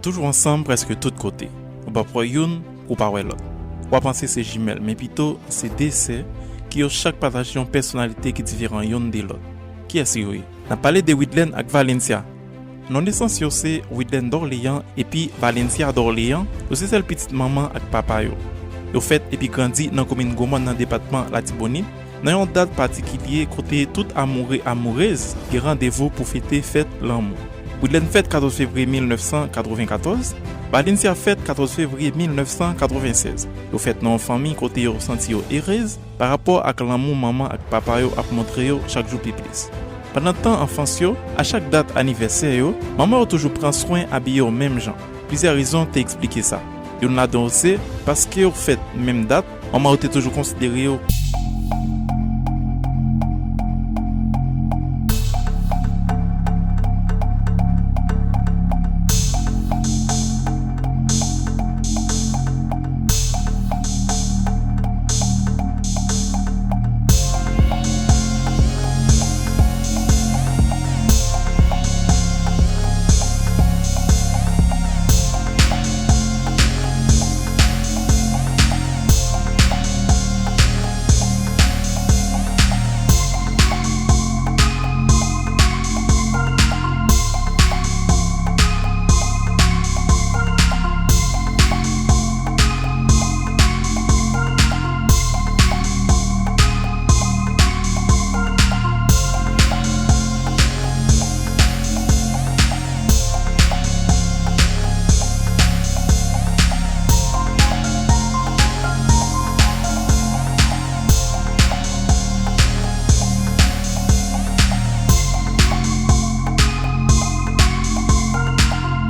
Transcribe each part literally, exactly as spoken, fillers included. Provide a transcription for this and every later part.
Toujou ansanm prèske tout kote. Ou p ap wè youn, ou pa wè lòt. W a panse se jimèl, men pito se de sè ki yo chak pataje yon pèsonalite ki diferan youn de lòt. Kiyès yo ye? N ap pale de Widlène ak Valencia. Non nesans yo se Widlène Dorléans epi Valencia Dorléans, yo se sèl pitit manman ak papa yo. Yo fèt epi grandi nan komin Gwomòn nan depatman Latibonit, nan yon dat patikilye kote tout amoure amourez gen randevou pou fete fèt lanmou. Widlène fèt katòz fevriye mil nèf san katrevenkatòz, Valencia fèt katòz fevriye mil nèf san katrevennsèz. Yo fèt nan yon fanmi kote yo santi yo erez pa rapò ak lanmou manman ak papa yo ap montre yo chak jou pi plis. Pandan tan anfans yo, a chak dat anivèsè yo, manman yo toujou pran swen abiye yo menm jan. Plizyè rezon te eksplike sa. Youn ladan yo se paske yo fèt menm dat, manman yo te toujou konsidere yo.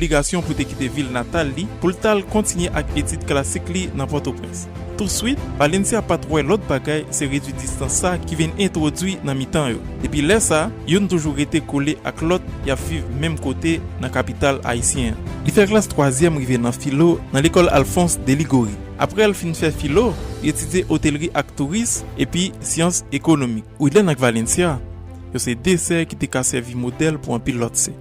Obligasyon pou te kite vil natal li pou l t al kontinye ak etid klasik li nan Pòtoprens. Touswit, Valencia pa t wè lòt bagay se redui distans sa ki vin entwodui nan mitan yo. Depi lè sa, youn toujou rete kole ak lòt, y ap viv menm kote nan kapital ayisyen an. Li fè klas twazyèm rive nan filo nan lekòl Alphonse de Liguori. Apre l fin fè filo, li etidye otelri ak touris epi syans ekonomik. Widlène ak Valencia, yo se de sè ki te ka sèvi modèl pou anpil lòt sè.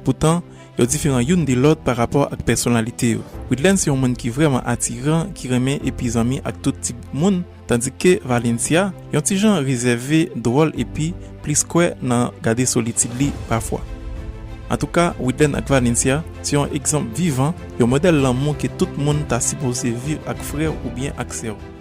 Poutan, yo diferan youn de lòt pa rapò ak pèsonalite yo. Widlène se yon moun ki vrèman atiran, ki renmen epi zanmi ak tout tip moun, tandike Valencia, yon ti jan rezève, dwòl epi plis kwè nan gade solitid li pafwa. Antouka, Widlène ak Valencia se yon egzanp vivan, yon modèl lanmou ke tout moun ta sipoze viv ak frè w oubyen ak sè w.